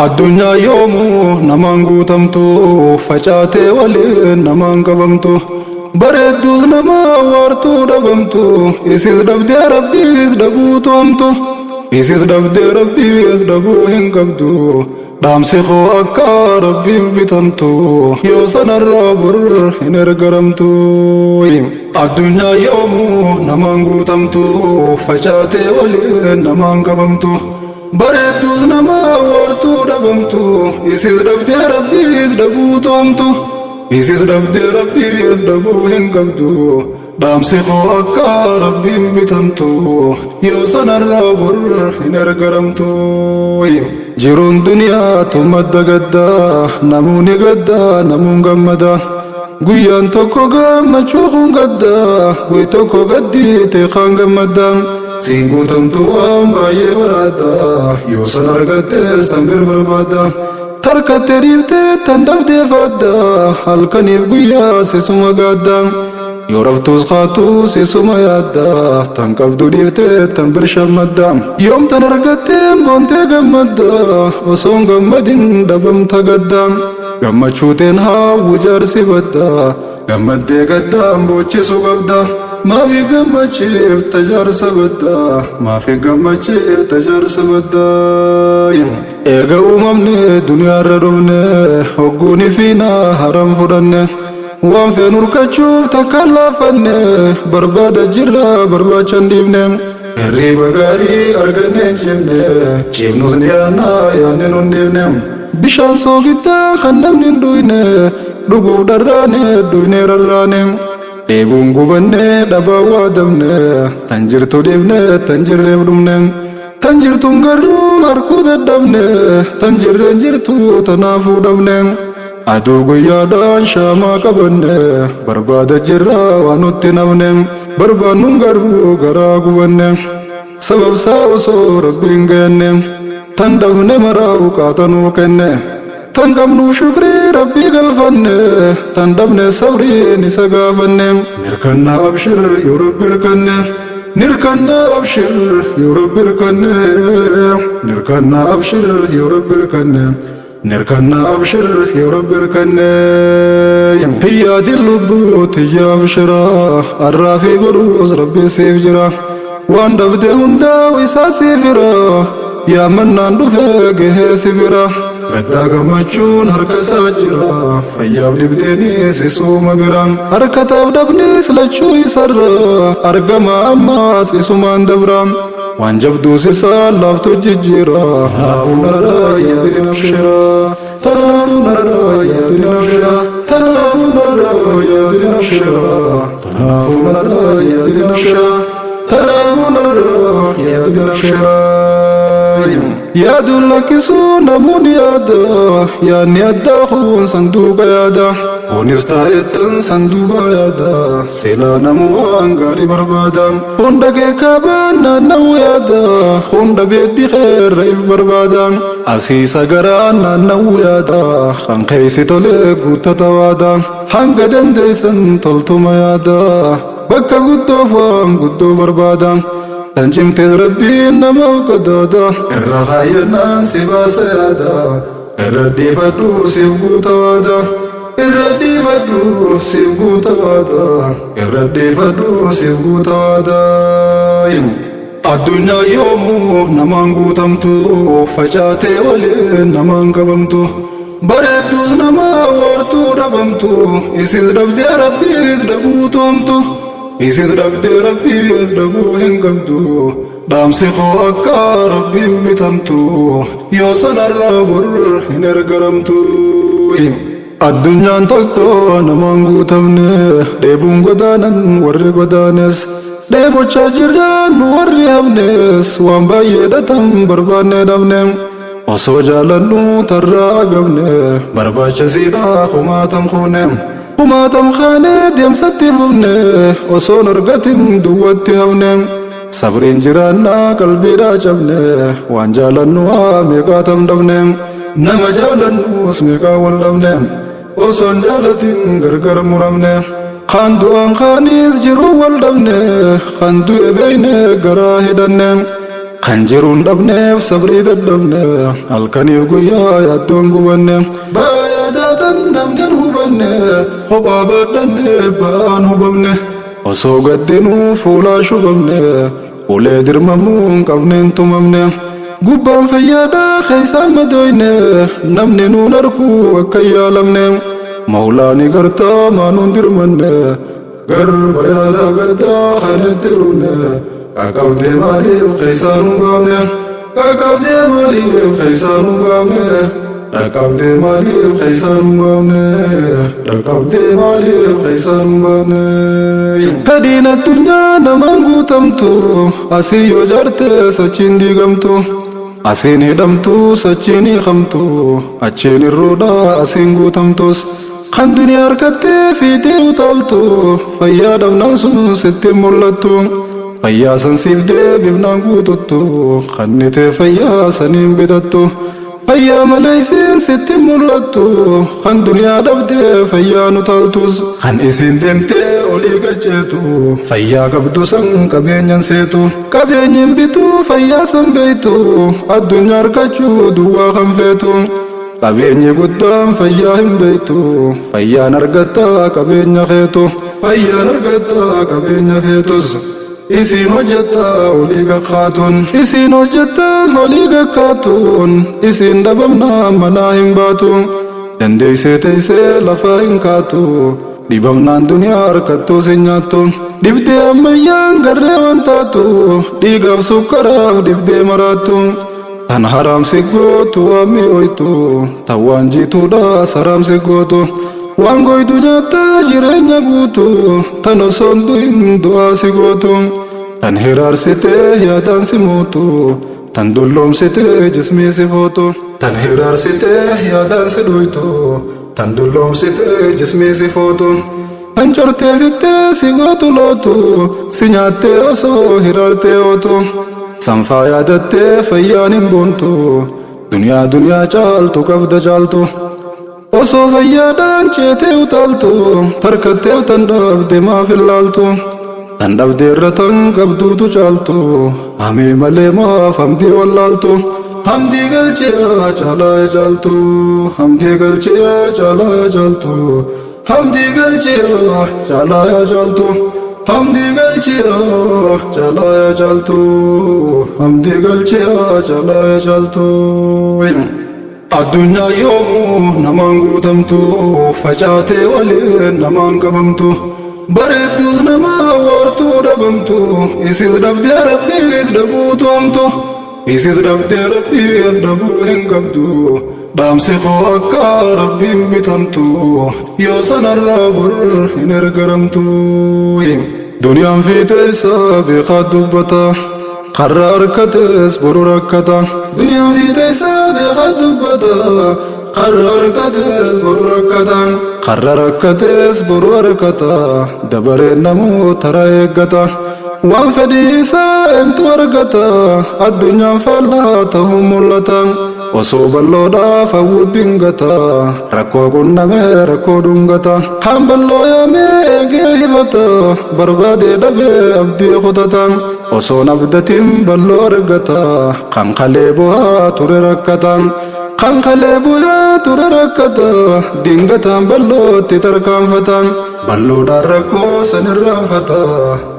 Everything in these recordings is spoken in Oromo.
Addunyaa yoomuu namaan guutamtu, facaatee waliin namaan qabamtu. Bareedduus nama waartuu dhabamtu, isis dhabdee Rabbiis dhabuutu hamtu. Isis dhabdee Rabbiis dhabuu hin qabdu. Dhaamsi koo akka Rabbiif bitamtu, yoo sanarraa bor hin ergaramtu. Addunyaa yoomuu namaan guutamtu, facaatee waliin namaan qabamtu. Bareedduus nama waartuu dhabamtu, isis dhabdee Rabbiis dhabuutu hamtu. Isis dhabdee Rabbiis dhabuu hin qabdu. Dhaamsi koo akka Rabbiif bitamtu, yoo sanarraa bor hin ergaramtu. Jiruun duniyaa madda gaddaa, namuuni gaddaa, namuun gammada. Guyyaan tokko gammachuu kun gaddaa, guy tokko gaddii teeqaan gammadda. Siin guutamtu waan baay'ee baraadda, yoo san argattes tan bir barbaadda. Tarkattee dhiiftee tan dhabdee faadda, halkaniif guyyaa sisuma gaadda. Yoo raftuus kaatuu sisuma yaadda, tan qabdu dhiiftee tan bir shammadda. Yoom tan argatteen boontee gammadda, osoon gammadin dhabamta gadda. Gammachuuteen haawwu jaarsi badda, gammaddee gaddaan boochisuu qabda. Maafi gammachiifta jaarsa badda, maafi gammachiifta jaarsa badda. Eega uumamne duniyaarra dhufne, hogguuni fiinaa haram fudhanne. Waan feenu urkachuuf takkaan laafanne, barbaada jirra barbaacha hin dhiifne. Hirriba gaarii arganne hin ciifne, ciifnus ni yaadna yaadne nu hin dhiifne. Bishaan soogiddaa kan namni hin dhuyne, dhuguuf dharraane dhuyne rarraane. Dheebuun gubanne dhabaa waadamne, tan jirtu dhiifne tan jirreef dhumne. Tan jirtuun garuu harkuu dadhabne, tan jirreen jirtu tanaafuu dhabne. Aduu guyyaadhaan shaamaa qabanne, barbaada jirra waan nutti nafne. Barbaannuun garuu garaa gubanne, sababsaa osoo Rabbiin gayanne. Tan dhabne maraa qaatanuu kenne, tan qabnuuf shukrii Rabbii galfanne, tan dhabne sabriin isa gaafanne. Nirkanna abshir yoo Rabbi hirkanne, nirkanna abshir yoo Rabbi hirkanne, nirkanna abshir yoo Rabbi hirkanne, nirkanna abshir yoo Rabbi hirkanne. Hiyyaadin lubbuu tiyya abshira, arraa fi boruus Rabbi siif jira. Waan dhabde hundaa isaa siif jira, yaa mannaan dhufee gahee si bira. Gaddaa gammachuun harka isaa jira, fayyaaf dhibdeenis isuma bira. Harkataaf dhabnis lachuu isarra, argama ammaas isumaan dabra. Waan jabduus isaa laaftu jijjiira, tanaafuu narraa yaadin abshira. Tanaafuu narraa yaadin abshira. Tanaafuu narraa yaadin abshira. Tanaafuu narraa yaadin abshira. Tanaafuu narraa yaadin abshira. Yaaduun lakkisuu namoonni yaada, yaadni addaa kun sanduuqa yaada. Kunis taa'ettan sanduuqa yaada, silaa namuu waan gaarii barbaada. Hunda keekaabaan naanna'uu yaada, hunda beeddi keerra if barbaada. Asiisa garaan naanna'uu yaada, kan keessi tolee guuttata waada. Hanga dandeessan toltuma yaada, bakka guddoof waan guddoo barbaada. Tan cimtees Rabbiin namaaf qadaada, irra kaayyannaan si baasa yaada. Irra dhiifadhu siif guuta waada, irra dhiifadhu siif guuta waada, irra dhiifadhu siif guuta waada. Addunyaa yoomuu namaan guutamtu, facaatee waliin namaan qabamtu. Bareedduus nama waartuu dhabamtu, isis dhabdee Rabbiis dhabuutu hamtu. Isis dhabdee Rabbiis dhabuu hin qabdu. Dhaamsi koo akka Rabbiif bitamtu, yoo sanarraa bor hin ergaramtu. Addunyaan tokko namaan guutamne, dheebuun godaanan warri godaanes. Dheebochaa jirra nu warri hafnes, waan baay'ee dhatan barbaanne dhabne. Osoo jaalannu tarraa gabne, barbaachisiidha kumaatam kuune. Kumaatam kaanee deemsatti fufne, osoon argatin duwwatti hafne. Sabriin jiraannaa qalbiidhaa cabne, waan jaalannu haa meeqaatam dhabne. Nama jaalannus meeqaa wal dhabne, osoon jaalatin gargar muramne. Kan du'aan kaanis jiruu wal dhabne, kan du'e beeyne garaa hidhanne. Kan jiruun dhabneef sabrii dadhabne, halkaniif guyyaa yaaddoon gubanne. Baay'adaatan namni hin hubanne, kophaa baadhanne ba'aan hubamne. Osoo gaddinuu fuulaa shubamne, ulee dirmamuu hin qabneen tumamne. Gubbaan fayyaadhaa keessaan madooyne, namni nuun arguu akka hin yaalamne. Mawlaani gartaa maanuun dirmanne, garba yaada gaddaa kan itti dhumne. Qaqabdee maaliif keessaan hin baafne? Qaqabdee maaliif keessaan hin baafne? Dhaqabdee maaliif keessaan hin baafne? Dhaqabdee maaliif keessaan hin baafne? Fedhiin addunyaa namaan guutamtu, asii yoo jaarte sachiin diigamtu. Asiin hidhamtu sachiin hiikamtu, achiin irruudha asiin guutamtus. Kan duniyaa harkattee fiixee utaaltu, fayyaa dhabnaan sun sitti hin mul'attu. Fayyaa san siif deebifnaan guututtu, kannitee fayyaa saniin bitattu. Fayyaa malee isiin sitti hin mul'attu, kan duniyaa dhabdee fayyaan utaaltus. Kan isiin deemtee olii gacceetu, fayyaa qabdu san qabeenyan seetu. Qabeenyin bituu fayyaa san beektu, addunyaa argachuu duwwaa kan feetu. Qabeenyi guddaan fayyaa hin beektu, fayyaan argattaa qabeenya keetu. Fayyaan argattaa qabeenya feetus. Isiin hojjettaa olii gakkaatuun, isiin hojjettaa olii gakkaatuun, isiin dhabamnaa manaa hin baatu. Dandeessee teessee lafaa hin kaatu, dhibamnaan duniyaa harkattuu sin nyaattu. Dhibdee ammayyaan garree waan taatu, dhiigaaf sukkaraaf dhibdee maraattu. Tan haramsi gootu waan mi'ooytu, tan waan jiituudha saramsi gootu. Waan goytu nyaattaa jireenya guutu, tan osoo hin du'in du'aa si gootu. Tan hiraarsitee yaadaan si mootu, tan dulloomsitee jismii si footu. Tan hiraarsitee yaadaan si dhuytu, tan dulloomsitee jismii si footu. Tan cortee fittee si gootu lootu, si nyaattee osoo hiraartee ootu. Sanfaa yaadattee fayyaan hin boontu, duniyaa duniyaa caaltu qabda caaltu. Osoo fayyaadhaan ceetee utaaltu, tarkattee tan dhabde maaf ilaaltu. Tan dhabde irra tan qabduutu caaltu, hamii malee maaf hamdii wallaaltu. Hamdii galchee caalaa caaltu, hamdii galchee caalaa caaltu. Hamdii galchee caalaa caaltu, hamdii galchee caalaa caaltu, hamdii galchee caalaa caaltu. Addunyaa yoomuu namaan guutamtu, facaatee waliin namaan qabamtu. Bareedduus nama waartuu dhabamtu, isis dhabdee rabbiis dhabuutu hamtu. Isis dhabdee rabbiis dhabuu hin qabdu. Dhaamsi koo akka rabbiif bitamtu, yoo sanarraa bor hin ergaramtu. Duniyaan fiixee isaa beekaa dubbata, karra harkates boru rakkata. Duniyaan fiixee isaa beekaa dubbata, karra harkates boru rakkata. Karra rakkates boru harkata, dabareen namuu tara eeggata. Waan fedhii isaa eentu argata, addunyaan faallaa ta'uu mul'ata. Osoo bal'oodhaaf hawwu dingata, rakkoo qunnamee rakkoo dhungata. Kaan bal'oo yaamee eegee hifata, barbaadee dhabee abdii kutata. Osoo abdatiin bal'oo argata, kan kalee bu'aa ture rakkata. Kan kalee bu'aa ture rakkata, dingataan bal'ootti tarkaanfata. Bal'oodhaan rakkoo san irraanfata,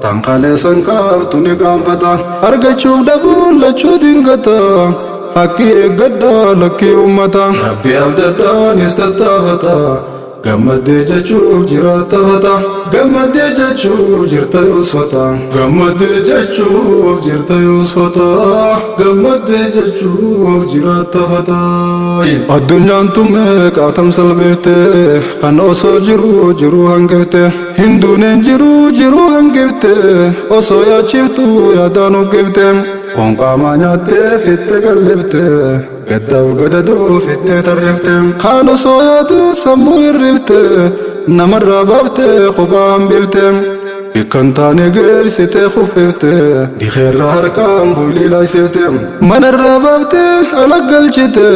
tan kalee san qaaftu ni qaanfata. Argachuuf dhabuun lachuu dingata, haqqii eeggadhaa lakkii uummata. Rabbi abdadhaanis tattaafata, gammaddee jechuuf jiraattafata. Gammaddee jechuuf jirta yoosfata. Gammaddee jechuuf jirta yoosfata. Gammaddee jechuuf jiraattafata. Addunyaan tummee qaatam salphifte, kan osoo jiruu jiruu hangifte. Hinduuneen jiruu jiruu hangifte, osoo yaachiftu yaadaan uggifte. Foon qaamaa nyaattee fitte gallifte, gaddaaf gadadoo fittee tarrifte. Kaan osoo yaadu sammuu hirrifte, namarraa baaftee kophaa hambifte. Bikka hin taane geessitee kuffifte, dikeerra harkaan boylii laaysifte. Manarraa baaftee ala galchite,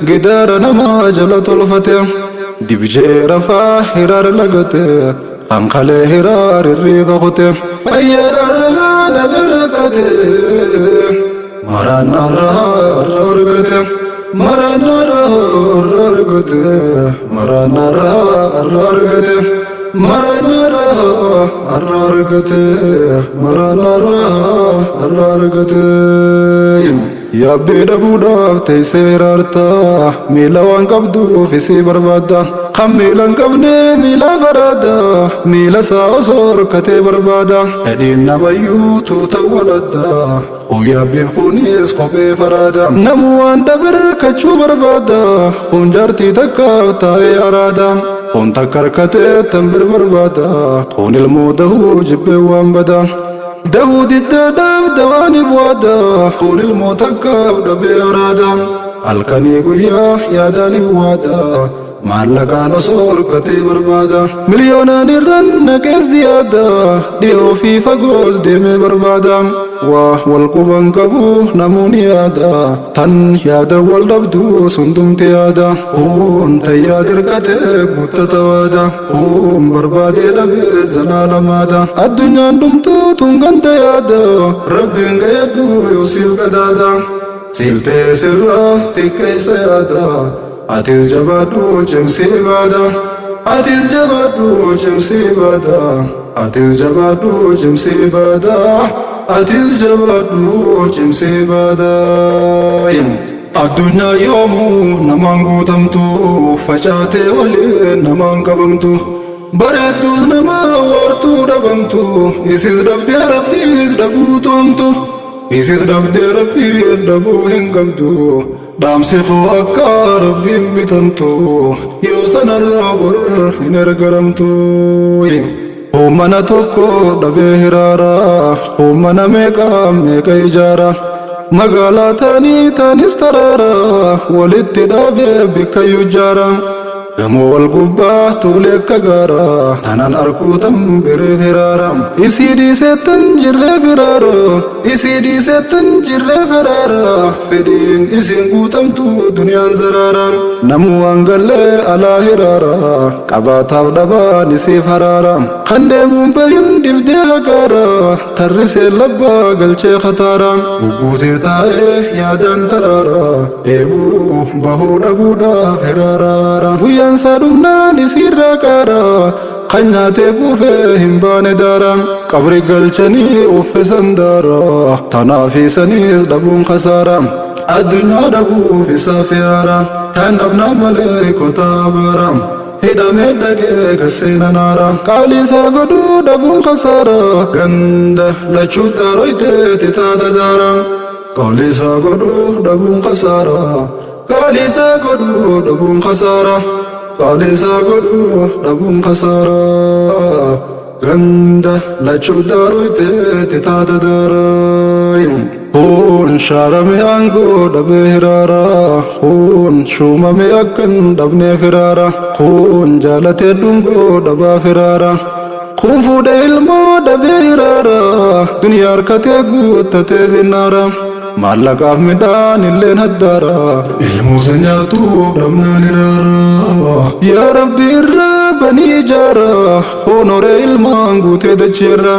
gidaara namaa jala tolfate. Dibjee rafaa hiraar lagate, kan kalee hiraar hirriiba kute. Fayyaadhaan haadha bira rakkate. Maraanarra har'a argate. Maraanarra har'a argate. Maraanarra har'a argate. Maraanarra har'a argate. Maraanarra har'a argate. Yaabbii dhabuudhaaf teessee hiraarta. Miila waan qabduuf isii barbaadda. Kan miila hin qabne miila faraada. Miila isaa osoo horkatee barbaada. Fedhiin namayyuu tuuta waladda. Kun yaabbiif kunis kophee faraada. Namuu waan dhabe hirkachuu barbaada. Kun jaartii takkaaf taa'ee araada. Kun takka harkatee tan bir barbaada. Kun ilmoo dahuu jibbee waan bada. Dahuu diddaadhaaf dawaaniif waada. Kun ilmoo takkaaf dhabee araada. Halkanii guyyaa yaadaaniif waada. Maallaqaan osoo horkatee barbaada. Miliyoonaan irran naqee ziyaada. Dhiyoo fi fagoos deemee barbaada. Waa wal quban qabu namuun yaada. Tan yaada wal dhabdu sundumti yaada. Kun tayyaa dirqatee guuttata waada. Kun barbaadee dhabee zalaalamaadha. Addunyaan dhumtuu tun ganda yaada. Rabbiin gayyadhu yoo siif qadaada. Siif ta'e sirraa xiqqeessa yaada. Atis jabaadhu cimsii baada. Atis jabaadhu cimsii baada. Atis jabaadhu cimsii baada. Atis jabaadhu cimsii baada. Addunyaa yoomuu namaan guutamtu facaatee waliin namaan qabamtu. Bareedduus nama waartuu dhabamtu isis dhabdee rabbiis dhabuutu hamtu. Isis dhabdee rabbiis dhabuu hin qabdu. Dhaamsi koo akka rabbiif bitamtu yoo sanarraa bor hin ergaramtu. Mana tokko dhabee hiraara, mana meeqa meeqa ijaara. Magaalaa taanii taanis taraara, walitti dhaabee bikka ijaara. Gamoo wal gubbaa tuulee akka gaara, tanaan arguutan biree firaara. Isii dhiiseettan jirree firaara, isii dhiiseettan jirree firaara. Fedhiin isiin guutamtu duniyaan zaraara. Namuu waan gallee alaa hiraara, qabaataaf dhabaan isiif haraara. Kan deemuun bahin dibdee haqaara, tarrisee labbaa galchee khataara. Gugguutee taa'ee yaadaan taraara, dheebuu bahuu dhabuudhaaf hiraaraara. Guyyaan isaa dhumnaan isiirraa qaara, kan nyaatee kuufee hin baane daara. Qabri galchanii uffisan daara, tanaaf isaniis dhabuun khasaara. Addunyaa dhabuuf isaaf yaara, kan dhabnaa malee kotaa baara. Hidhamee dhagee gasseena naara, qaalii isaa godhuu dhabuun khasaara. Ganda lachuu daaroytee titaata daara. Qaalii isaa godhuu dhabuun khasaara. Qaalii isaa godhuu dhabuun khasaara. Qaalii isaa godhuu dhabuun khasaara. Ganda lachuu daaroytee titaata daara. Kun shaarame aangoo dhabee hiraara. Kun shuumame akkan dhabnee firaara. Kun jaalatee dhungoo dhabaa firaara. Kun fuudhee ilmoo dhabee hiraara. Duniyaa harkatee guuttatee zinnaara. Maallaqaaf midhaan illeen haddaara. Ilmuusa nyaatu dhabnaan hiraara. Yaa Rabbi irraa banii ijaara. Kun horee ilmaan guutee dachiirra.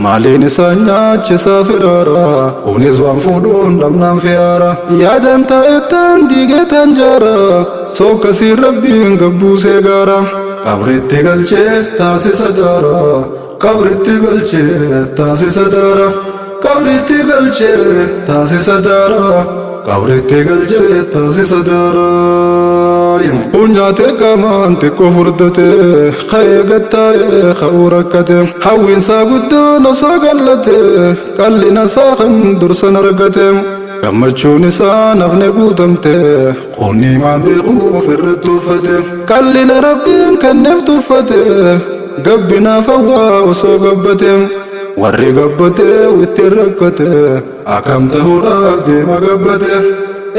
Maaliin isaa nyaachisaa firaara. Kunis waan fuudhuun dhabnaan fiyaara. Yaadaan taa'ettaan diigee taan jaara. Sokkasii rabbiin gabbuusee gaara. Qabritti galchee taasisa daara. Qabritti galchee taasisa daara. Qabritti galchee taasisa daara. Qabritti galchee taasisa daara. Kun nyaatee qaamaan xiqqoo furdate, ka'ee gattaa'ee ka'uu rakkate. Hawwiinsaa guddoon osoo gallate, qallina isaa kan dursan argate. Gammachuun isaa nafne guutamte, qonni maan beekuuf irratti uffate. Qallina rabbiin kenneef tuffate, gabbinaaf hawwaa osoo gabbate. Warri gabbate ittiin rakkate, akkam ta'uudhaaf deema gabbate.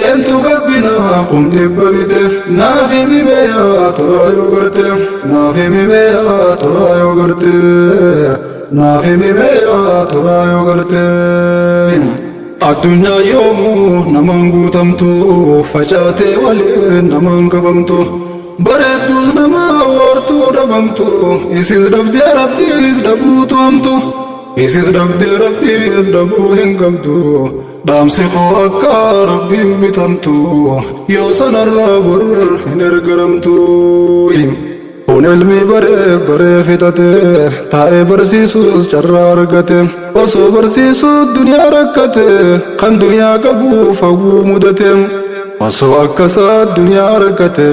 Eentu gabbinaaf kun dhibba bite, naaf himi beeyaa turaa yoo garte. Naaf himi beeyaa turaa yoo garte. Naaf himi beeyaa turaa yoo garte. Addunyaa yoomuu namaan guutamtu facaatee waliin namaan qabamtu. Bareedduus nama waartuu dhabamtu isis dhabdee rabbiis dhabuutu hamtu. Isis dhabdee rabbiis dhabuu hin qabdu. Dhaamsi koo akka Rabbiif bitamtu, yoo sanarraa bor hin ergaramtu. Kun ilmi baree baree fixate, taa'ee barsiisuus carraa argate. Osoo barsiisuu duniyaa rakkate, kan duniyaa qabuuf hawwuu mudate. Osoo akkasaa duniyaa argate,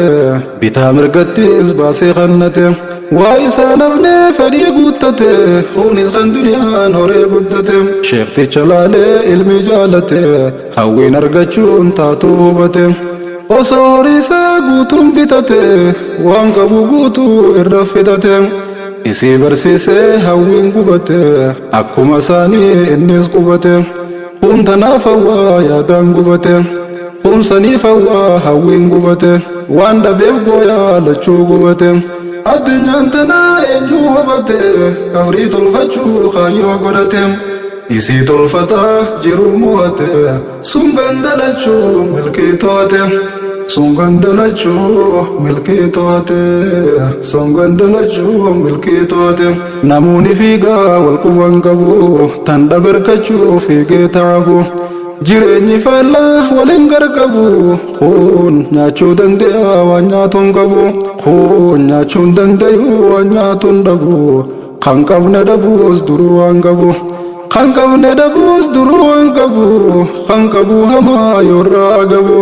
bitaa mirgattis baasee kannate. Waa isaa nafnee fedhii guuttate, kunis kan duniyaan horee guddate. Sheekticha laalee ilmi jaalate, hawwiin argachuun taatuu hubate. Osoo horii isaa guutuun bitate, waan qabu guutuu irra fixate. Isii barsiisee hawwiin gubate, akkuma isaanii innis qubate. Kun tanaaf hawwaa yaadaan gubate, kun saniif hawwaa hawwiin gubate. Waan dhabeef gooyaa lachuu gubate. Addunyaan tanaa eenyu hubate, qabrii tolfachuu kaayyoo godhate. Isii tolfataa jiruu mo'ate, sun gandalachuu milkii to'ate. Sun gandalachuu milkii to'ate. Sun gandalachuu milkii to'ate. Namoonni fiigaa wal quban qabu, tan dhabarkachuu fiigee ta'abu. Jireenyi faallaa waliin gargabu, kun nyaachuu danda'a waan nyaatuun qabu, kun nyaachuu hin danda'u waan nyaatuun dhabu. Kan qabne dhabuus duruu waan qabu. Kan qabne dhabuus duruu waan qabu. Kan qabu hamaa yoorraa gabu.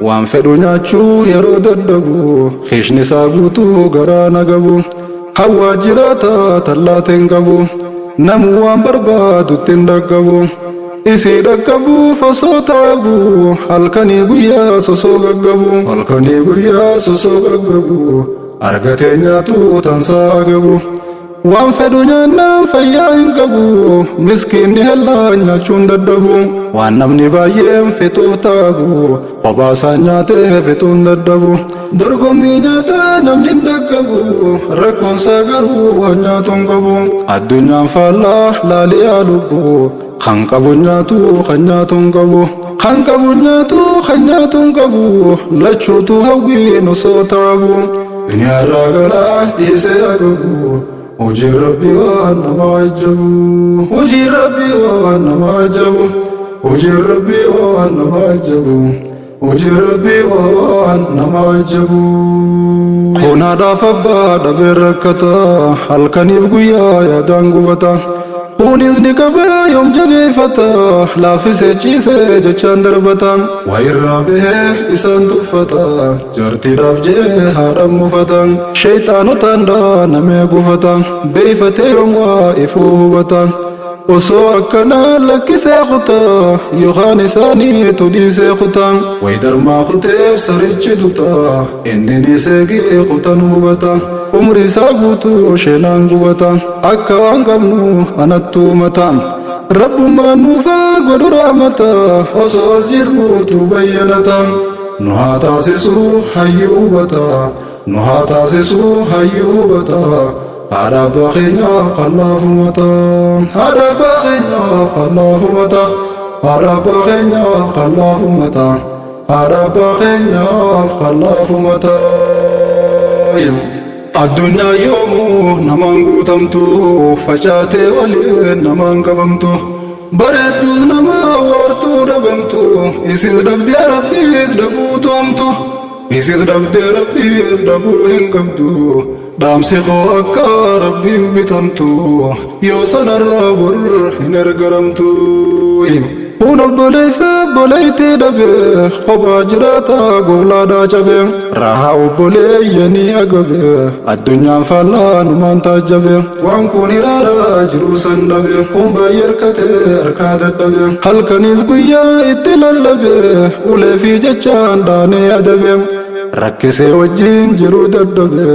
Waan fedhu nyaachuu yeroo dadhabu, kiishni isaa guutuu garaa na gabu. Hawwaa jiraata tallaateen qabu, namu waan barbaadutti hin dhaqqabu. Isii dhaqqabuuf osoo taabu, halkanii guyyaa sosoo gaggabu. Halkanii guyyaa sosoo gaggabu. Argatee nyaatu tansaa gabu. Waan fedhu nyaannaan fayyaa hin qabu, miskiinni hellaan nyaachuun dadhabu. Waan namni baay'een fixuuf taabu, kophaa isaa nyaatee fixuun dadhabu. Dorgommii nyaataa namni hin dhaqqabu, rakkoonsaa garuu waan nyaatu hin qabu. Addunyaan faallaa laaliyaa lubbu, kan qabu nyaatu kan nyaatu hin qabu. Kan qabu nyaatu kan nyaatu hin qabu, lachuutu hawwiin osoo taabu. Duniyaarraa galaa dhiisee agabu, hojii Rabbii waan nama ajjabu. Hojii Rabbii waan nama ajjabu. Hojii Rabbii waan nama ajjabu. Hojii Rabbii waan nama ajjabu. Kun haadhaaf abbaa dhabee rakkata, halkaniif guyyaa yaadaan gubata. Kunis ni qabee yoom jabeeffata, laaffisee ciisee jechaan darbata. Waa irraa bahee isaan tuffata, jaartiidhaaf jee haadhaan mufata. Sheeyxaanotaan dhaanamee gufata, beeyfatee yoom waa ifuu hubata. Osoo akkanaa lakkisee kutaa, yookaan isaaniitu dhiisee kutaa. Wayidarmaa kuteef sarichi duta, inni ni seegee kutan hubata. Umri isaa guutuu sheenaan gubata, akka waan qabnu anattu mata. Rabbummaan nuufaa godhu rahmata, osoo as jirruutu bayyanata. Nu haa taasisuu hayyuu hubata, nu haa taasisuu hayyuu hubata. Haadha abbaa keenyaaf qallaafumata, haadha abbaa keenyaaf qallaafumata, haadha abbaa keenyaaf qallaafumata, haadha abbaa keenyaaf qallaafumata. Addunyaa yoomuu namaan guutamtu, facaatee waliin namaan qabamtu. Bareedduus nama waartuu dhabamtu, isis dhabdee Rabbiis dhabuutu hamtu. Isis dhabdee Rabbiis dhabuu hin qabdu. Dhaamsi koo akka Rabbiif bitamtu, yoo sanarraa bor hin ergaramtu. Kun obboleessa obboleettii dhabe, kophaa jiraata gowlaadhaa cabe. Rahaa obboleeyyanii agabe, addunyaan faallaa numaan taajjabe. Waan kun iraaraa jiruu san dhabe, kun baay'ee harkatee harkaa dadhabe. Halkaniif guyyaa itti lallabe, ulee fi jechaan dhaanee adabe. Rakkisee wajjin jiruu dadhabe,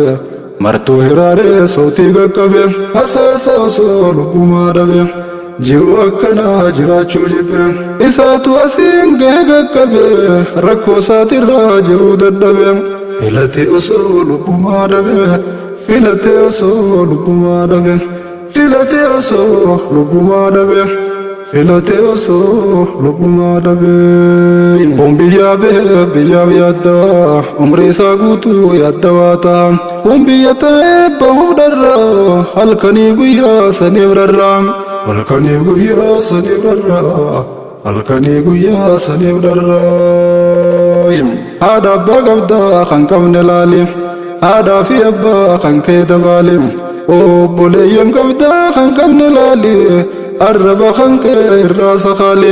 martuu hiraaree sootii qaqqabe. Hasaasa osoo lubbumaa dhabe, jiruu akkanaa jiraachuu jibbe. Isaatu asiin gahee qaqqabe, rakkoo isaatirraa jiruu dadhabe. Filatee osoo lubbumaa dhabe, filatee osoo lubbumaa dhabe, filatee osoo lubbumaa dhabe, filatee osoo lubbumaa dhabe. Kun biyyaa bahee biyyaaf yaadda, umrii isaa guutuu yaadda waata. Kun biyya taa'ee bahuuf dharraa, halkanii guyyaa saniif rarraa. Halkanii guyyaa saniif rarraa. Halkanii guyyaa saniif dharraa. Haadha abbaa qabdaa kan qabne laali. Haadhaa fi abbaa kan kee dabaali. Obboleeyyan qabdaa kan qabne laali. Arraba kan kee irraa sakaali.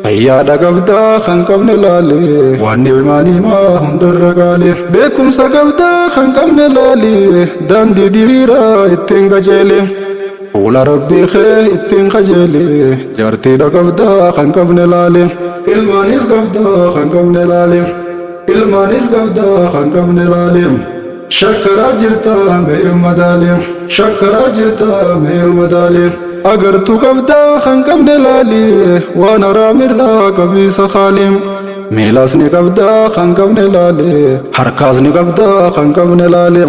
Fayyaadha qabdaa kan qabne laali. Waan ni'imaa ni'imaa hundarra qaali. Beekumsa qabdaa kan qabne laali. Daandii diriiraa ittiin qajeeli. Fuula Rabbii kee ittiin qajeeli. Jaartiidha qabdaa kan qabne laali. Ilmaanis qabdaa kan qabne laali. Ilmaanis qabdaa kan qabne laali. Shakkaraa jirtaa mee madaali. Shakkaraa jirtaa mee madaali. Agartuu qabdaa kan qabne laali. Waan haraamirraa qabiisa kaali. Miilas ni qabdaa kan qabne laali. Harkaas ni qabdaa kan qabne laali.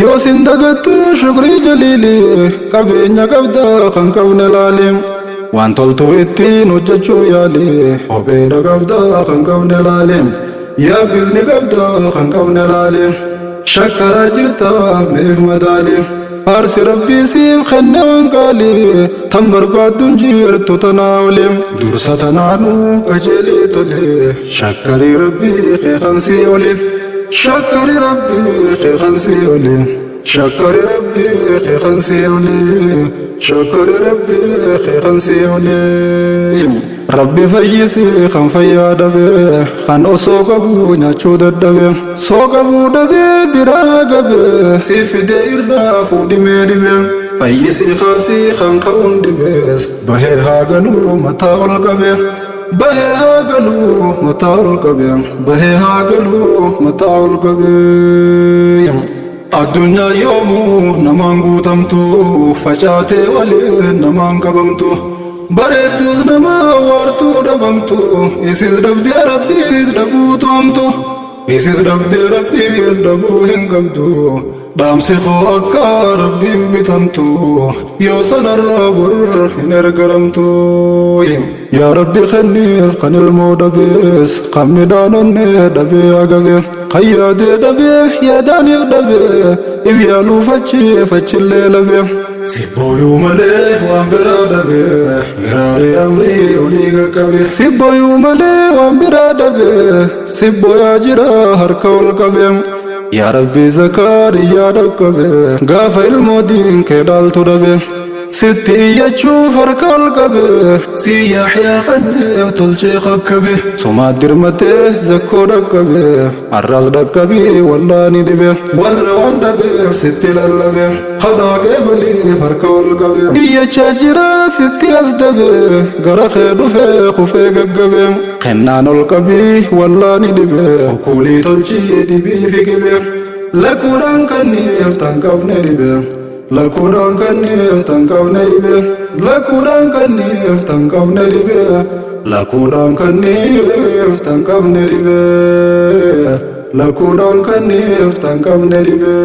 Yoo sin dagattu shukrii jaliili. Qabeenya qabdaa kan qabne laali. Waan toltuu ittiin hojjechuu yaali. Kopheedha qabdaa kan qabne laali. Yaabbis ni qabdaa kan qabne laali. Shakkaraa jirtaa meef madaali. Faarsi Rabbii siif kenne waan qaali. Tan barbaadduun jirtu tanaa oli. Dursa tanaanuu qajeelii tole. Shakkarii Rabbii kee kan sii oli. Shakkarii Rabbii kee kan sii oli. Shakkarii Rabbii kee kan sii oli. Shakkarii Rabbii kee kan sii oli. Rabbi fayyisii kan fayyaa dhabe kan osoo qabu nyaachuu dadhabe soo qabuu dhabe biraa gabe si fide irraa fuudhimee dhibe fayyisii kaasii kan ka'uun dhibees bahee haa galuu mataa ol qabe bahee haa galuu mataa ol qabe bahee haa galuu mataa ol qabe. Addunyaa yoomuu namaan guutamtu facaatee waliin namaan qabamtu. Bareedduus nama waartuu dhabamtu isis dhabdee Rabbiis dhabuutu hamtu. Isis dhabdee Rabbiis dhabuu hin qabdu. Dhaamsi koo akka Rabbiif bitamtu yoo sanarraa bor hin ergaramtu. Yaa Rabbi kenniif kan ilmoo dhabees kan midhaan onnee dhabee agabe kan yaadee dhabee yaadaaniif dhabee if yaaluuf achiif achillee labe. Sibbooyuu malee waan biraa dhabee giraaree amrii olii qaqqabe. Sibbooyuu malee waan biraa dhabee sibbooyaa jira harka ol qabe. Yaa Rabbi Zakariyaa dhaqqabe gaafa ilmoo diin kee dhaaltu dhabe. Sitti iyyachuuf harka ol qabe si Yaxyaa kanneef tolchee kakkabe. Sumaat dirmatee zakkoo dhaqqabe har'as dhaqqabii wallaani dhibe. Warra waan dhabeef sitti lallabe kadhaa qeebaliif harka ol qabe. Iyyachaa jira sitti as dabe gara kee dhufee kufee gaggabe. Kennaan ol qabii wallaani dhibe okuulii tolchii dhibii fiqibe. Lakkuudhaan kanniif tan qabne dhibe. Lakkuudhaan kanniif tan qabne dhibe. Lakkuudhaan kanniif tan qabne dhibe. Lakkuudhaan kanniif tan qabne dhibe. Lakkuudhaan kanniif tan qabne dhibe.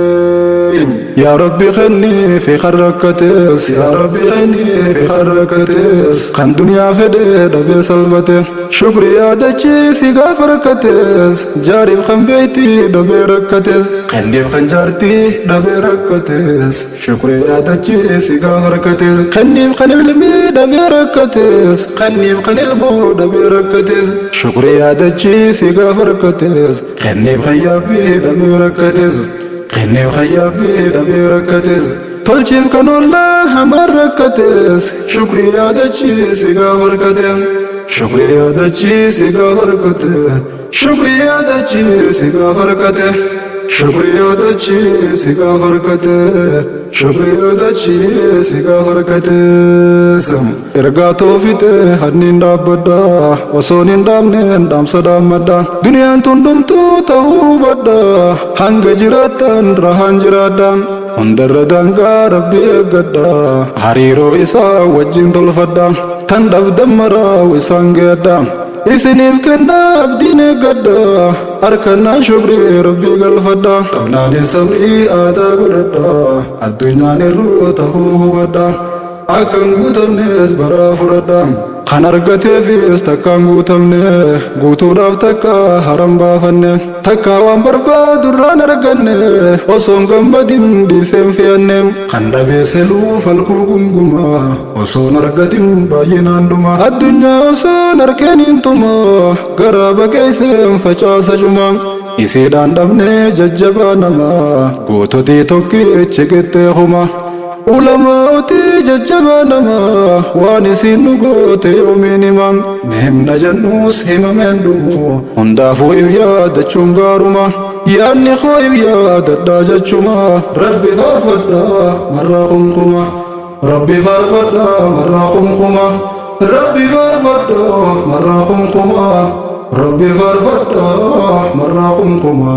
Yaa Rabbi kenniif kan rakkates. Yaa Rabbi kenniif kan rakkates. Kan duniyaa fedhe dhabee salphate. Shukri yaadachiisi gaafa rakkates. Jaariif kan beektii dhabee rakkates. Kenniif kan jaartii dhabee rakkates. Shukri yaadachiisi gaafa rakkates. Kenniif kan ilmii dhabee rakkates. Kenniif kan ilmoo dhabee rakkates. Shukri yaadachiisi gaafa rakkates. Kenniif kan yaabbii dhabee rakkates. Kenniif kan yaabbii dhabee rakkates. Tolchiif kan ollaa hamaan rakkates. Shukri yaadachiisi gaafa rakkate. Shukri yaadachiisi gaafa rakkate. Shukri yaadachiisi gaafa rakkate. Shukri yaadachiisi gaafa rakkate. Shukri yaadachiisi gaafa rakkates. Ergaa toofite hanniin dhaabbadha osoon hin dhaabneen dhaamsa dhaammadha. Duniyaan tun dhumtuu ta'uu hubadha hanga jiraattan rahaan jiraadha. Hundarra daangaa Rabbi eeggadha hariiroo isaa wajjin tolfadha. Tan dhabdan maraa isaan geedha. Isiniif kennaa abdiin eeggadha harkannaan shukrii Rabbii galfadha. Dhabnaanin sabrii aadaa godhadha addunyaan irruu ta'uu hubadha. Akka hin guutamnes baraa fudhadha. Kan argateefis takka hin guutamne, guutuudhaaf takka haram baafanne, takka waan barbaadu irraan arganne, osoo hin gammadin dhiiseen fe'anne. Kan dhabeesse falkuu gunguma, osoo hin argatin baay'inaan dhuma. Addunyaa osoo hin arkeen hin tuma, garaa baqeesseen facaasa cuma. Isiidhaan dhabnee jajjabaa namaa, goototii tokkichi qixxee huma. Ulamaatii jajjabaa namaa, waan isiin nu goote yoomiin hima. Ni himna jennuus himameen dhumu, hundaafuu if yaadachuun gaaruma. Yaadni koo if yaadadhaa jechuma, Rabbi faarfadhaa marraa kumkuma. Rabbi faarfadhaa marraa kumkuma. Rabbi faarfadhaa marraa kumkuma. Rabbi faarfadhaa marraa kumkuma.